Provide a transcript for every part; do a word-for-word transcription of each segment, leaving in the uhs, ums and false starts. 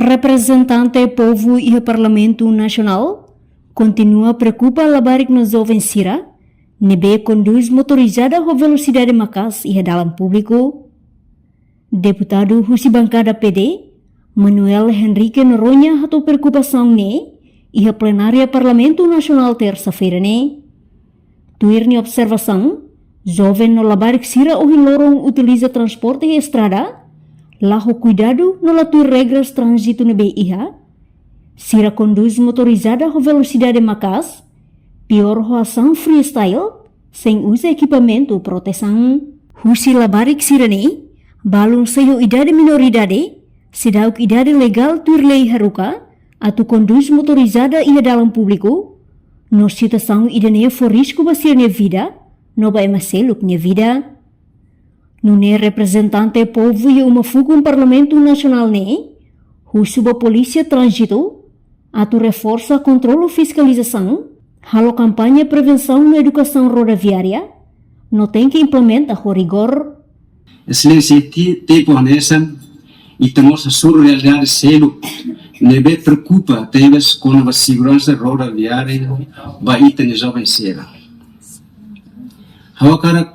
Reprezentante povu iha Parlamentu Nasionál kontinua preokupa labarik no joven sira ne'ebé kondús motorizada ho velosidade maka'as iha dalan públiku. Deputadu husi bankada P D, Manuel Henrique Noronha, hato'o preokupasaun ne'e iha plenária Parlamentu Nasionál tersa-feira ne'e. Tuir nia observasaun, joven no labarik sira ohin loron utiliza transporte iha estrada, la ho kuidadu no la tuir regras tránzitu ne'ebé iha. Sira kondús motorizada ho velosidade maka'as, piór ho asaun freestyle, sein uza ekipamentu protesaun. Husi labarik sira-ne'e, balun sei ho idade minoridade, seidauk idade legál tuir lei haruka atu kondús motorizada iha dalan públiku, no situasaun ida-ne'e fó risku ba sira-nia vida, no ba ema seluk nia vida. Nune'e reprezentante povu iha uma fukun Parlamentu Nasionál ne'e husu ba Polísia Tránzitu atu reforsa kontrolu fiskalizasaun, halo kampaña prevensaun no edukasaun rodoviária, no tenke implementa ho rigór. Exelénsia, iha tempu hanesan, ita mós hasoru realidade seluk ne'ebé preokupa tebes kona-ba seguransa rodoviária ba ita-nia joven sira. Ha'u hakarak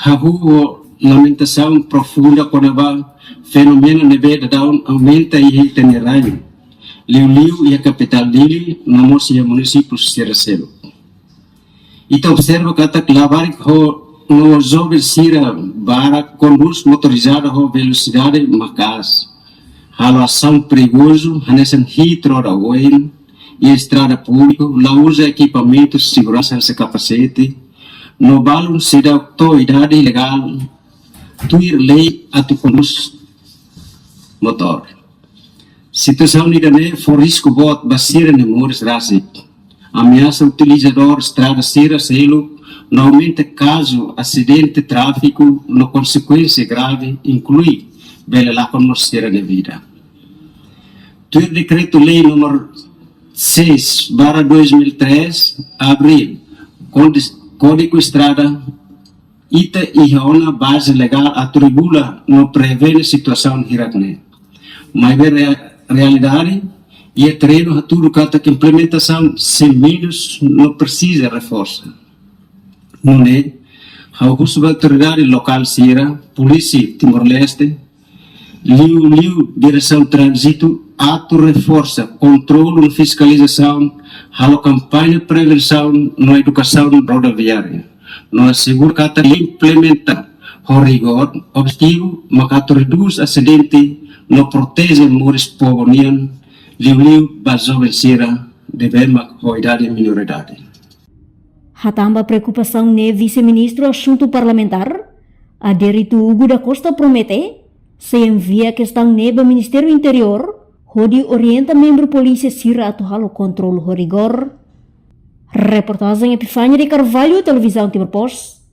hahú ho lamentasaun profunda kona-ba fenómenu ne'ebé daudaun aumenta iha ita-nia rain, liuliu iha kapitál Dili, no mós iha munisípiu sira seluk. Ita observa katak labarik ho no joven sira barak kondús motorizada ho velosidade maka'as, halo asaun perigozu, hanesan hi'it roda oin iha estrada públiku, la uza ekipamentu seguransa hanesan kapasete, no balun seidauk to'o idade legál tuir lei atu kondús motór. Situasaun ida-ne'e fó risku boot ba sira-nia moris rasik, ameasa utilizadór estrada sira seluk, no aumenta kazu asidente tráfiku no konsekuénsia grave, inklui bele lakon mós sira-nia vida. Tuir Dekretu-Lei númeru seis barra dois mil e três, abrí Kódi-, Kódigu Estrada, ita iha ona baze legál atu regula no prevene situasaun hirak-ne'e. Maibé rea-, realidade iha terrenu hatudu katak implementasaun sei menus no presiza reforsa. Nune'e, ha'u husu ba autoridade lokál sira, Polísia Timor-Leste, liuliu Diresaun Tránzitu atu reforsa kontrolu no fiskalizasaun, halo kampaña prevensaun no edukasaun rodoviária, no asegura katak implementa ho rigór, objetivu mak atu redús asidente no proteje moris povu nian, liuliu ba joven sira ne'ebé mak ho idade minoridade. Hatán ba preokupasaun ne'e Vise-Ministru Asuntu Parlamentár, Adérito Hugo da Costa, promete sei envia kestaun ne'e ba Ministériu Interiór, hodi orienta membru polísia sira atu halo kontrolu ho rigór. Reportajen Epifania de Carvalho, Televizaun Timor Post.